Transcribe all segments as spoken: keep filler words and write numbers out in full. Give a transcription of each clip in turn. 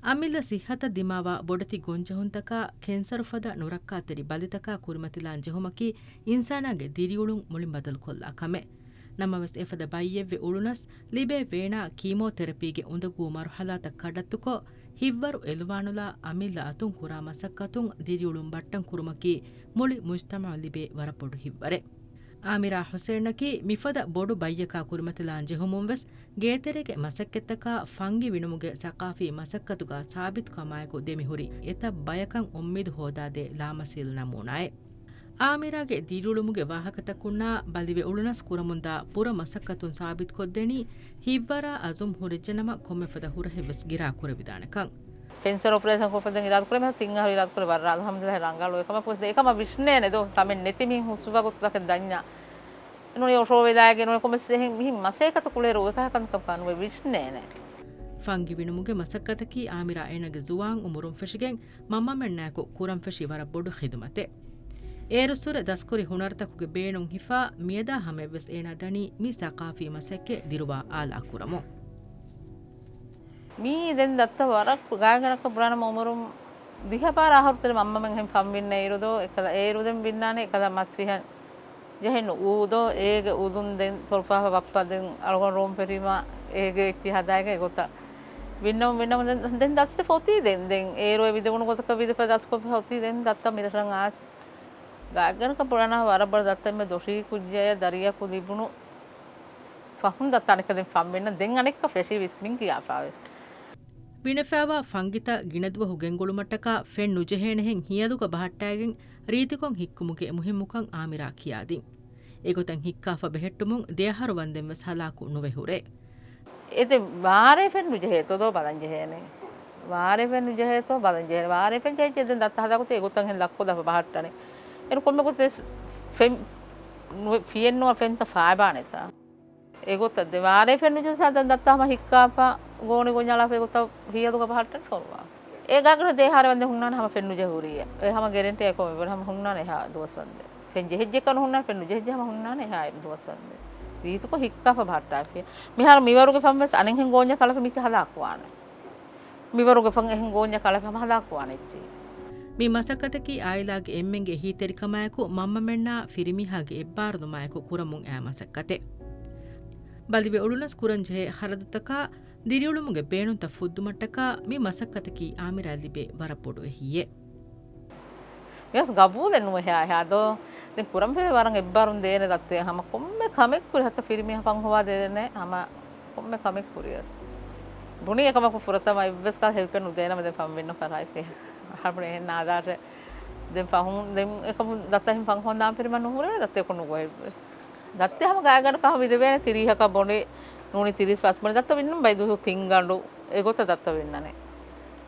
އަމިއްލަ ސިއްހަތަށް ދިމާވާ ބޮޑެތި ގޮންޖެހުންތަކާ، ކެންސަރު ފަދަ ނުރައްކާތެރި ބަލިތަކާ ކުރިމަތިލާން ޖެހުމަކީ އިންސާނާގެ ދިރިއުޅުން މުޅިން ބަދަލުކޮށްލާ ކަމެއް. ނަމަވެސް އެފަދަ ބައްޔެއްވެ އުޅުނަސް، ލިބޭ ވޭނާ ކީމޯތެރަޕީގެ އުނދަގޫ މަރުހަލާތައް ކަޑައްތުކޮށް، ހިތްވަރު އެލުވާނުލާ އަމިއްލަ އަތުން ކުރާ މަސައްކަތުން ދިރިއުޅުން ބައްޓަން ކުރުމަކީ މުޅި މުޖްތަމަޢަށް ލިބޭ ވަރަށް ބޮޑު ހިތްވަރެއް. އާމިރާ ޙުސޭނަކީ މިފަދަ ބޮޑު ބައްޔަކާ ކުރިމަތިލާން ޖެހުމުން ވެސް، ގޭތެރޭގެ މަސައްކަތްތަކާ ފަންގި ވިނުމުގެ ސަޤާފީ މަސައްކަތުގަ ސާބިތުކަމާއެކު ދެމިހުރި އެތައް ބަޔަކަށް އުއްމީދު ހޯދާދޭ ލާމަސީލް ނަމޫނާއެއް. އާމިރާގެ ދިރިއުޅުމުގެ ވާހަކަތަކުންނާ ބަލިވެ އުޅުނަސް ކުރަމުންދާ ބުރަ މަސައްކަތުން ސާބިތުކޮށްދެނީ، ހިތްވަރާ އަޒުމް ހުރެއްޖެނަމަ ކޮންމެފަދަ ހުރަހެއްވެސް ގިރާ ކުރެވިދާނެކަން. ކެންސަރ އޮޕަރޭޝަން ކޮށްފަދައިން އިރާދަކުރޭ، މިހާރު ތިން އަހަރު އިރާދަކުރޭ ވަރަށް ރަނގަޅު. އެކަމަކު، އެކަމަށް ވިސްނޭނެ ދޯ، ކަމެއް ނެތި މީހުން ހުސްވަގުތުތަކެއް ދަންޏާ. ނޫނީ އޮށޯވެލާގެ ނޫނީ ކޮންމެސް އެހެން މިހިން މަސައްކަތަކު ކުޅޭ ރޯ އެކަހަކަންކަން ނުވެ ވިސްނޭނެ. ފަންގި ވިނުމުގެ މަސައްކަތަކީ އާމިރާ އޭނާގެ ޒުވާން އުމުރުން ފެށިގެން މަންމަމެންނާއެކު ކުރަން ފެށި ވަރަށް ބޮޑު ޚިދުމަތެއް. އޭރުއްސުރެ ދަސްކުރި ހުނަރުތަކުގެ ބޭނުން ހިފާ މިއަދާ ހަމަޔަށްވެސް އޭނާ ދަނީ މި ސަޤާފީ މަސައްކަތް ދިރުވާ އާލާ ކުރަމުން. މީ ދެން ދައްތަ ވަރަށް ގާތްގަނޑަކަށް ބުނާނަމަ އުމުރުން ދިހަ ބާރަ އަހަރު ތެރެ މަންމަމެން އެހެން ފަން ވިންނަ އިރު ދޯ، އެކަލަ އޭރު ދެން ވިންނާނެ އެކަލަ މަސް ފިހަން ޖެހެން އޫދޯ، އޭގެ އުދުން ދެން ތޮޅުފާފަ ބައްޕަ ދެން އަޅުގަނޑު ރޯން ފެށީމަ އޭގެ އެއްޗި ހަދާގެ އެގޮތަށް ވިންނަމުން، ވިންނަމުން ދެން، ދެން ދަސްވެފަ އޮތީ ދެން، ދެން އޭރު އެ ވިދެވުނު ގޮތަކަށް ވިދެފަ ދަސްކޮށްފަ އޮތީ ދެން ދައްތަ މިރަށަށް އާސް. ގާތްގަނޑަކަށް ބުނާނަމަ ވަރަށް ބޮޑަށް ދައްތަ އެންމެ ދޮށީ ކުއްޖެއް ދަރިޔަކު ލިބުނު ފަހުން ދައްތަ އަނެއްކާ ދެން ފަން ވިންނަ، ދެން އަނެއްކާ ފެށީ ވިސްމިން ކިޔާފާވެސް. ވިނެފައިވާ ފަންގިތައް ގިނަދުވަހު ގެންގުޅުމަށްޓަކާ ފެން ނުޖެހޭނެހެން ހިޔަލުގަ ބަހައްޓާގެން ރީތިކޮށް ހިއްކުމުގެ މުހިއްމުކަން އާމިރާ ކިޔާދިން. އެގޮތަށް ހިއްކާފަ ބެހެއްޓުމުން ދެއަހަރު ވަންދެން ވެސް ހަލާކު ނުވެ ހުރޭ. އެ ދެން ވާރޭ ފެން ނުޖެހޭތޯ ދޯ ބަލަން ޖެހޭނެ. ވާރޭ ފެން ނުޖެހޭތޯ ބަލަން ޖެހޭނެ. ވާރޭ ފެން ޖެހިއްޖެ ދެން ދައްތަ ހަދާގޮތެއް އެގޮތަށް ހެން ލައްކޮ ދާފަ ބަހައްޓަނެ. އެރު ކޮންމެ ގޮތެއް ފެން ނުވެ-، ފިޔެއްނުވާ ފެންތައް ފާބާނެތާ. އެގޮތަށް ދެ ވާރޭ ފެން ނުޖެހި ސާދަ ދައްތަ ހަމަ ހިއްކާފަ ގޯނި ގޮންޏާލާފަ އެގޮތަށް ހިޔަލުގަ ބަހައްޓަން ފޮރުވާ. އޭގާގަ ދެ އަހަރެއް ވަންދެން ހުންނާނެ ހަމަ ފެން ނުޖެހި ހުރީ. އެ ހަމަ ގެރެންޓީއެއް ކޮމެ ބޮޑަ ހަމަ ހުންނާނެ އެހާ ދުވަސް ވަންދެން. ފެން ޖެހިއްޖެކަން ނުހުންނާނެ، ފެން ނުޖެހިއްޖެ ހަމަ ހުންނާނެ އެހާ ދުވަސް ވަންދެން. ރީތިކޮށް ހިއްކާފަ ބަހައްޓާފިޔަ. މިހާރު މިވަރުގެ ފަން ވެސް އަނެއްހެން ގޯންޏަށް ކަޅަފަ މިކި ހަލާކުވާނެ. މިވަރުގެ ފަން އެހެން ގޯންޏަށް ކަޅަފަ ހަމަ ހަލާކުވާނެ އެއްޗި. މި މަސައްކަތަކީ އާއިލާގެ އެންމެންގެ އެހީތެރިކަމާއެކު މަންމަމެންނާ ފިރިމީހާގެ އެއްބާރުލުމާއެކު ކުރަމުން އައި މަސައްކަތެއް. ބަލިވެ އުޅުނަސް ކުރަންޖެހޭ ޚަރަދުތަކާ ދިރިއުޅުމުގެ ބޭނުންތައް ފުއްދުމަށްޓަކާ މި މަސައްކަތަކީ އާމިރާ ލިބޭ ވަރަށް ބޮޑު އެހީއެއް. މިވެސް ގަބޫލެއް ނުވެ ހާ ހާދޯ. ދެން ކުރަންފިރި ވަރަށް އެއްބާރުން ދޭނެ ދައްތަ ހަމަ ކޮންމެ ކަމެއް ކުރި ހަތަ ފިރިމީހާ ފަން ހޮވާ ދޭނެ ހަމަ ކޮންމެ ކަމެއް ކުރިޔަސް. ބުނީ އެކަމަކު ފުރަތަމަ އެއްވެސް ކާ ހެލްޕެއް ނުދޭނަމަ ދެން ފަން ވިންނަ ފަރާތް ފެ. ހަމަ އެހެން ނާދާށެ. ދެން ފަހުން ދެން އެކަމު ދައްތަ ހިން ފަން ހޮންދާން ފިރިމަ ނުހުރޭ ދައްތަ އެކު ނުގޮއެއްވެސް. ދައްތަ ހަމަ ގާތްގަނޑަކަށް ހަމަ ވިދެވޭނެ ތިރީހަކަށް ބޮޑި ނޫނީ ތިރީސް ފަސް ބޮޑި ދައްތަ ވިންނަން ބައިދުސު ތިންގަނޑު. އެގޮތަށް ދައްތަ ވިންނަނެ.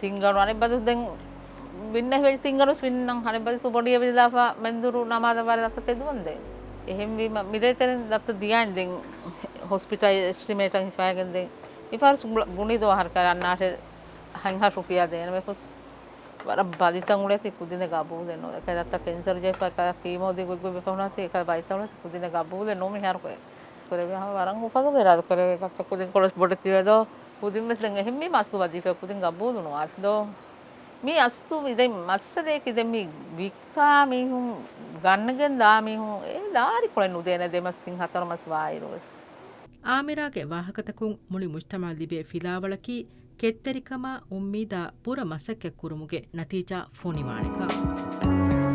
ތިންގަނޑު އަނެއް ބަދު ދެން ވިންނަ ހިވެ ތިންގަނޑު ވިންނަން އަނެއް ބަދު ބޮޑިއެއް ވިދާފަ މެންދުރު ނަމާދަށް ވާރޭ ދައްތަ ތެދުވަން ދެން. އެހެންވީމަ މިދޭތެރެން ދައްތަ ދިޔާއިން ދެން ހޮސްޕިޓަލް އެސްޓިމޭޓަށް ހިފާގެން ދެން. މިފަހަރު ބުނި ދޯ އަހަރު ކަރ އަންނާށެ ހަތް ހާސް ރުފިޔާ ދޭނަމެ ފުސް. ވަރަށް ބަލިތައް އުޅޭތީ ކުދިން ގަބޫލެއް ނުވޭ. އެކަ ދައްތަ ކެންސަރު ޖެހިފަ އެކަ ކީމޯ ދިގު ދިގު ބެފަހުނާތީ އެކަ ބަލިތައް އުޅޭތީ ކުދިން ގަބޫލެއް ނުވޭ މިހާރު ކޮއެ. ކުރެވި ހަމަ ވަރަށް އުފަލުގެ އިރާދަ ކުރެވޭ ކަންތައް ކުދިން ކޮޅަސް ބޮޑެތިވެ ދޯ. ކުދިން ވެސް ދެން އެހެން މީ މަސްދު ވަޒީފަ ކުދިން ގަބޫލު ނުވާތި ދޯ. މީ އަސްލު މި ދެން މައްސަލައަކީ ދެން މި ވިއްކާ މީހުން ގަންނަގެން ދާ މީހުން އެ ލާރި ކުޅެން ނުދޭނެ ދެ މަސް ތިން ހަތަރު މަސް ވާއިރު ވެސް. އާމިރާގެ ވާހަކަތަކުން މުޅި މުޖްތަމަޢަށް ލިބޭ ފިލާވަޅަކީ ކެތްތެރިކަމާ، އުއްމީދާ، ބުރަ މަސައްކަތް ކުރުމުގެ ނަތީޖާ ފޮނިވާނެކަން.